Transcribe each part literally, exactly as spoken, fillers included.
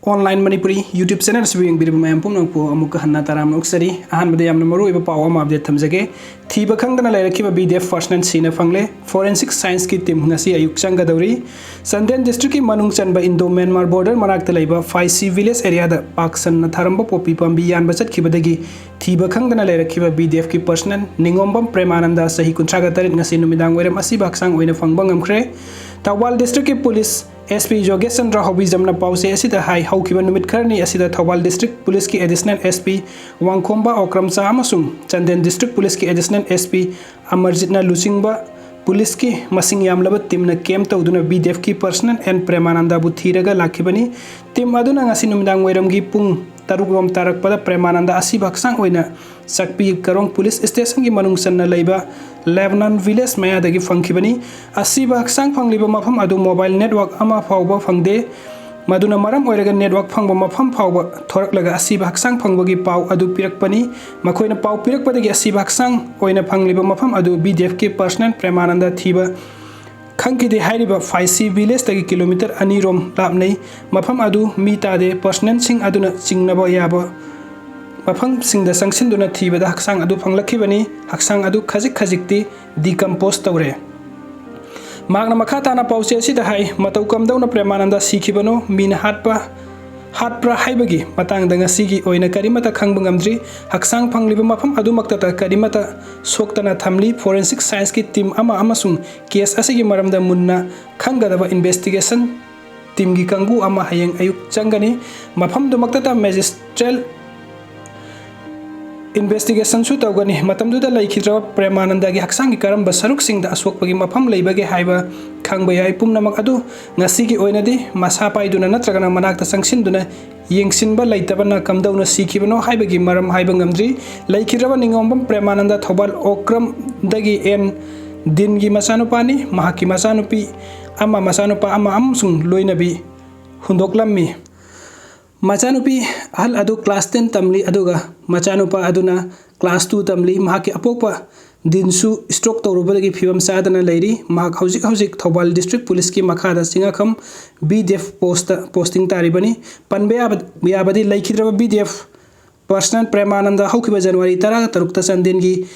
Online Manipuri YouTube channel ꯑꯁꯤꯕꯨ ꯌꯦꯡꯕꯤꯔꯤꯕ ꯃꯌꯥꯝ ꯄꯨꯝꯅꯃꯛꯄꯨ ꯑꯃꯨꯛꯀ ꯍꯟꯅ ꯇꯔꯥꯝꯅ ꯑꯣꯛꯆꯔꯤ꯫ ꯑꯍꯥꯟꯕꯗ ꯌꯥꯝꯅ ꯃꯔꯨꯑꯣꯏꯕ ꯄꯥꯎ ꯑꯃ update ꯊꯝꯖꯒꯦ꯫ ꯊꯤꯕ ꯈꯪꯗꯅ ꯂꯩꯔꯛꯈꯤꯕ B D F personnel ꯁꯤꯅ ꯐꯪꯂꯦ꯫ Forensic science ꯀꯤ team ꯉꯁꯤ ꯑꯌꯨꯛ ꯆꯪꯒꯗꯧꯔꯤ꯫ ꯆꯥꯟꯗꯦꯜ district ꯀꯤ ꯃꯅꯨꯡ ꯆꯟꯕ Indo Myanmar border ꯃꯅꯥꯛꯇ ꯂꯩꯕ ꯐꯥꯏꯁꯤ village area ꯗ ꯄꯥꯛ ꯁꯟꯅ ꯊꯥꯔꯝꯕ ꯄꯣꯄꯤ ꯄꯥꯝꯕꯤ ꯌꯥꯟꯕ ꯆꯠꯈꯤꯕꯗꯒꯤ ꯊꯤꯕ ꯈꯪꯗꯅ ꯂꯩꯔꯛꯈꯤꯕ B D F ꯀꯤ personnel ꯅꯤꯉꯣꯝꯕꯝ ꯄ꯭ꯔꯦꯃꯥꯅꯟꯗ, ꯆꯍꯤ ꯀꯨꯟꯊ꯭ꯔꯥꯒ ꯇꯔꯦꯠ, ꯉꯁꯤ ꯅꯨꯃꯤꯗꯥꯡ ꯋꯥꯏꯔꯝ ꯑꯁꯤꯕ ꯍꯛꯆꯥꯡ ꯑꯣꯏꯅ ꯐꯪꯕ ꯉꯝꯈ꯭ꯔꯦ꯫ ꯊꯧꯕꯥꯜ district ꯀꯤ police S P ꯌꯣꯒꯦꯁ ꯆꯟꯗ꯭ꯔ ꯍꯧꯕꯤꯖꯝꯅ ꯄꯥꯎꯆꯦ ꯑꯁꯤꯗ ꯍꯥꯏ, ꯍꯧꯈꯤꯕ ꯅꯨꯃꯤꯠ ꯈꯔꯅꯤ ꯑꯁꯤꯗ ꯊꯧꯕꯥꯜ district police ꯀꯤ additional S P ꯋꯥꯡꯈꯣꯝꯕ ꯑꯣꯀ꯭ꯔꯝꯆꯥ ꯑꯃꯁꯨꯡ ꯆꯥꯟꯗꯦꯜ district police ꯀꯤ additional S P ꯑꯃꯔꯖꯤꯠꯅ ꯂꯨꯆꯤꯡꯕ police ꯀꯤ ꯃꯁꯤꯡ ꯌꯥꯝꯂꯕ team ꯅ camp ꯇꯧꯗꯨꯅ B D F ꯀꯤ personnel and ꯄ꯭ꯔꯦꯃꯥꯅꯟꯗꯕꯨ ꯊꯤꯔꯒ ꯂꯥꯛꯈꯤꯕꯅꯤ꯫ Team ꯑꯗꯨꯅ ꯉꯁꯤ ꯅꯨꯃꯤꯗꯥꯡ ꯋꯥꯏꯔꯝꯒꯤ ꯄꯨꯡ ꯇꯔꯨꯛ ꯔꯣꯝ ꯇꯥꯔꯛꯄꯗ ꯄ꯭ꯔꯦꯃꯥꯅꯟꯗ ꯑꯁꯤꯕ ꯍꯛꯆꯥꯡ ꯑꯣꯏꯅ ꯆꯥꯛꯄꯤ ꯀꯔꯣꯡ police station ꯒꯤ ꯃꯅꯨꯡ ꯆꯟꯅ ꯂꯩꯕ ꯂꯦꯕꯅꯟ village ꯃꯌꯥꯗꯒꯤ ꯐꯪꯈꯤꯕꯅꯤ꯫ ꯑꯁꯤꯕ ꯍꯛꯆꯥꯡ ꯐꯪꯂꯤꯕ ꯃꯐꯝ ꯑꯗꯨ mobile network ꯑꯃ ꯐꯥꯎꯕ ꯐꯪꯗꯦ꯫ ꯃꯗꯨꯅ ꯃꯔꯝ ꯑꯣꯏꯔꯒ network ꯐꯪꯕ ꯃꯐꯝ ꯐꯥꯎꯕ ꯊꯣꯔꯛꯂꯒ ꯑꯁꯤꯕ ꯍꯛꯆꯥꯡ ꯐꯪꯕꯒꯤ ꯄꯥꯎ ꯑꯗꯨ ꯄꯤꯔꯛꯄꯅꯤ꯫ ꯃꯈꯣꯏꯅ ꯄꯥꯎ ꯄꯤꯔꯛꯄꯗꯒꯤ ꯑꯁꯤꯕ ꯍꯛꯆꯥꯡ ꯑꯣꯏꯅ ꯐꯪꯂꯤꯕ ꯃꯐꯝ ꯑꯗꯨ B D F ꯀꯤ personnel ꯄ꯭ꯔꯦꯃꯥꯅꯟꯗ ꯊꯤꯕ ꯈꯪꯈꯤꯗꯦ꯫ ꯍꯥꯏꯔꯤꯕ ꯐꯥꯏꯁꯤ village ꯇꯒꯤ kilometre ꯑꯅꯤ ꯔꯣꯝ ꯂꯥꯞꯅꯩ꯫ ꯃꯐꯝ ꯑꯗꯨ ꯃꯤ ꯇꯥꯗꯦ꯫ Personnel ꯁꯤꯡ ꯑꯗꯨꯅ ꯆꯤꯡꯅꯕ ꯌꯥꯕ ꯃꯐꯝꯁꯤꯡꯗ ꯆꯪꯁꯤꯟꯗꯨꯅ ꯊꯤꯕꯗ ꯍꯛꯆꯥꯡ ꯑꯗꯨ ꯐꯪꯂꯛꯈꯤꯕꯅꯤ꯫ ꯍꯛꯆꯥꯡ ꯑꯗꯨ ꯈꯖꯤꯛ ꯈꯖꯤꯛꯇꯤ decompose ꯇꯧꯔꯦ꯫ ꯃꯍꯥꯛꯅ ꯃꯈꯥ ꯇꯥꯅ ꯄꯥꯎꯆꯦ ꯑꯁꯤꯗ ꯍꯥꯏ, ꯃꯇꯧ ꯀꯝꯗꯧꯅ ꯄ꯭ꯔꯦꯃꯥꯅꯟꯗ ꯁꯤꯈꯤꯕꯅꯣ, ꯃꯤꯅ ꯍꯥꯠꯄ, ꯍꯥꯠꯄ꯭ꯔꯥ ꯍꯥꯏꯕꯒꯤ ꯃꯇꯥꯡꯗ ꯉꯁꯤꯒꯤ ꯑꯣꯏꯅ ꯀꯔꯤꯃꯠꯇ ꯈꯪꯕ ꯉꯝꯗ꯭ꯔꯤ꯫ ꯍꯛꯆꯥꯡ ꯐꯪꯂꯤꯕ ꯃꯐꯝ ꯑꯗꯨꯃꯛꯇꯗ ꯀꯔꯤꯃꯠꯇ ꯁꯣꯛꯇꯅ ꯊꯝꯂꯤ꯫ Forensic science ꯀꯤ team ꯑꯃ ꯑꯃꯁꯨꯡ case ꯑꯁꯤꯒꯤ ꯃꯔꯝꯗ ꯃꯨꯟꯅ ꯈꯪꯒꯗꯕ investigation team ꯒꯤ ꯀꯥꯡꯕꯨ ꯑꯃ ꯍꯌꯦꯡ ꯑꯌꯨꯛ ꯆꯪꯒꯅꯤ꯫ ꯃꯐꯝꯗꯨꯃꯛꯇꯗ magistral investigation ꯁꯨ ꯇꯧꯒꯅꯤ꯫ ꯃꯇꯝꯗꯨꯗ ꯂꯩꯈꯤꯗ꯭ꯔꯕ ꯄ꯭ꯔꯦꯃꯥꯅꯟꯗꯒꯤ ꯍꯛꯆꯥꯡꯒꯤ ꯀꯔꯝꯕ ꯁꯔꯨꯛꯁꯤꯡꯗ ꯑꯁꯣꯛꯄꯒꯤ ꯃꯐꯝ ꯂꯩꯕꯒꯦ ꯍꯥꯏꯕ ꯈꯪꯕ ꯌꯥꯏ꯫ ꯄꯨꯝꯅꯃꯛ ꯑꯗꯨ ꯉꯁꯤꯒꯤ ꯑꯣꯏꯅꯗꯤ ꯃꯁꯥ ꯄꯥꯏꯗꯨꯅ ꯅꯠꯇ꯭ꯔꯒꯅ ꯃꯅꯥꯛꯇ ꯆꯪꯁꯤꯟꯗꯨꯅ ꯌꯦꯡꯁꯤꯟꯕ ꯂꯩꯇꯕꯅ ꯀꯝꯗꯧꯅ ꯁꯤꯈꯤꯕꯅꯣ ꯍꯥꯏꯕꯒꯤ ꯃꯔꯝ ꯍꯥꯏꯕ ꯉꯝꯗ꯭ꯔꯤ꯫ ꯂꯩꯈꯤꯗ꯭ꯔꯕ ꯅꯤꯉꯣꯝꯕꯝ ꯄ꯭ꯔꯦꯃꯥꯅꯟꯗ ꯊꯧꯕꯥꯜ ꯑꯣꯀ꯭ꯔꯝꯗꯒꯤ ꯑꯦꯟ ꯗꯤꯟꯒꯤ ꯃꯆꯥꯅꯨꯄꯥꯅꯤ꯫ ꯃꯍꯥꯛꯀꯤ ꯃꯆꯥꯅꯨꯄꯤ ꯑꯃ, ꯃꯆꯥꯅꯨꯄꯥ ꯑꯃ ꯑꯃꯁꯨꯡ ꯂꯣꯏꯅꯕꯤ ꯍꯨꯟꯗꯣꯛꯂꯝꯃꯤ꯫ ꯃꯆꯥꯅꯨꯄꯤ ꯑꯍꯜ ꯑꯗꯨ class ten ꯇꯝꯂꯤ, ꯑꯗꯨꯒ ꯃꯆꯥꯅꯨꯄꯥ ꯑꯗꯨꯅ class two ꯇꯝꯂꯤ꯫ ꯃꯍꯥꯛꯀꯤ ꯑꯄꯣꯛꯄ ꯗꯤꯟꯁꯨ stroke ꯇꯧꯔꯨꯕꯗꯒꯤ ꯐꯤꯕꯝ ꯆꯥꯗꯅ ꯂꯩꯔꯤ꯫ ꯃꯍꯥꯛ ꯍꯧꯖꯤꯛ ꯍꯧꯖꯤꯛ ꯊꯧꯕꯥꯜ district policeꯀꯤ ꯃꯈꯥꯗ Chingakham B D F postꯇ posting ꯇꯥꯔꯤꯕꯅꯤ꯫ ꯄꯟꯕ ꯌꯥꯕ-, ꯌꯥꯕꯗꯤ ꯂꯩꯈꯤꯗ꯭ꯔꯕ B D F Personnel ꯄ꯭ꯔꯦꯃꯥꯅꯟꯗ ꯍꯧꯈꯤꯕ January ꯇꯔꯥ ꯇꯔꯨꯛꯇ ꯆꯥꯟꯗꯦꯜꯒꯤ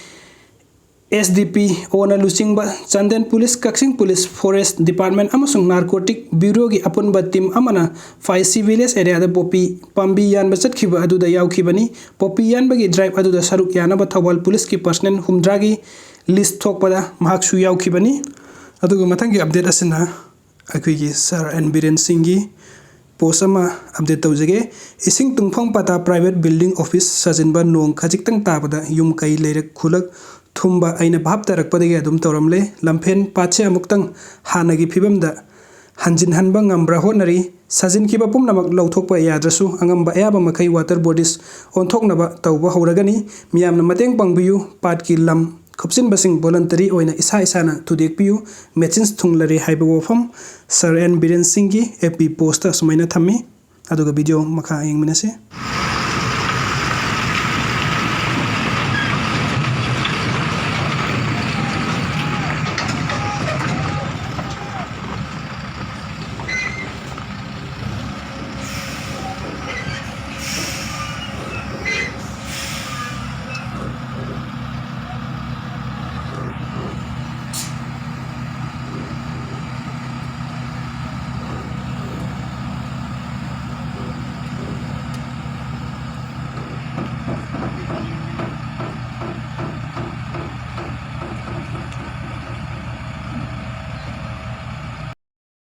S D P Oꯅ ꯂꯨꯆꯤꯡꯕ ꯆꯥꯟꯗꯦꯜ police, ꯀꯛꯆꯤꯡ police, forest department ꯑꯃꯁꯨꯡ narcotic bureauꯒꯤ ꯑꯄꯨꯟꯕ team ꯑꯃꯅ ꯐꯥꯏꯁꯤ village areaꯗ ꯄꯣꯄꯤ ꯄꯥꯝꯕꯤ ꯌꯥꯟꯕ ꯆꯠꯈꯤꯕ ꯑꯗꯨꯗ ꯌꯥꯎꯈꯤꯕꯅꯤ꯫ ꯄꯣꯄꯤ ꯌꯥꯟꯕꯒꯤ drive ꯑꯗꯨꯗ ꯁꯔꯨꯛ ꯌꯥꯅꯕ ꯊꯧꯕꯥꯜ policeꯀꯤ personnel ꯍꯨꯝꯗ꯭ꯔꯥꯒꯤ list ꯊꯣꯛꯄꯗ ꯃꯍꯥꯛꯁꯨ ꯌꯥꯎꯈꯤꯕꯅꯤ꯫ ꯑꯗꯨꯒ ꯃꯊꯪꯒꯤ update ꯑꯁꯤꯅ ꯑꯩꯈꯣꯏꯒꯤ Sir N ꯕꯤꯔꯦꯟ ꯁꯤꯡꯒꯤ post ꯑꯃ update ꯇꯧꯖꯒꯦ꯫ ꯏꯁꯤꯡ ꯇꯨꯡꯐꯝ ꯄꯇꯥ private building office ꯁꯥꯖꯤꯟꯕ ꯅꯣꯡ ꯈꯖꯤꯛꯇꯪ ꯇꯥꯕꯗ ꯌꯨꯝ ꯀꯩ ꯂꯩꯔꯛ ꯈꯨꯂꯛ ꯊꯨꯝꯕ ꯑꯩꯅ ꯚꯥꯞ ꯇꯥꯔꯛꯄꯗꯒꯤ ꯑꯗꯨꯝ ꯇꯧꯔꯝꯂꯦ꯫ ꯂꯝꯐꯦꯟ ꯄꯥꯠꯁꯦ ꯑꯃꯨꯛꯇꯪ ꯍꯥꯟꯅꯒꯤ ꯐꯤꯕꯝꯗ ꯍꯟꯖꯤꯟꯍꯟꯕ ꯉꯝꯕ꯭ꯔꯥ ꯍꯣꯠꯅꯔꯤ꯫ ꯁꯥꯖꯤꯟꯈꯤꯕ ꯄꯨꯝꯅꯃꯛ ꯂꯧꯊꯣꯛꯄ ꯌꯥꯗ꯭ꯔꯁꯨ ꯑꯉꯝꯕ ꯑꯌꯥꯕ ꯃꯈꯩ water bodies ꯑꯣꯟꯊꯣꯛꯅꯕ ꯇꯧꯕ ꯍꯧꯔꯒꯅꯤ꯫ ꯃꯤꯌꯥꯝꯅ ꯃꯇꯦꯡ ꯄꯥꯡꯕꯤꯌꯨ꯫ ꯄꯥꯠꯀꯤ ꯂꯝ ꯈꯨꯞꯆꯤꯟꯕꯁꯤꯡ voluntary ꯑꯣꯏꯅ ꯏꯁꯥ ꯏꯁꯥꯅ ꯊꯨꯗꯦꯛꯄꯤꯌꯨ꯫ Machines ꯊꯨꯡꯂꯔꯦ ꯍꯥꯏꯕ ꯋꯥꯐꯝ Sir N ꯕꯤꯔꯦꯟ ꯁꯤꯡꯒꯤ F B postꯇ ꯑꯁꯨꯃꯥꯏꯅ ꯊꯝꯃꯤ꯫ ꯑꯗꯨꯒ video ꯃꯈꯥ ꯌꯦꯡꯃꯤꯟꯅꯁꯤ꯫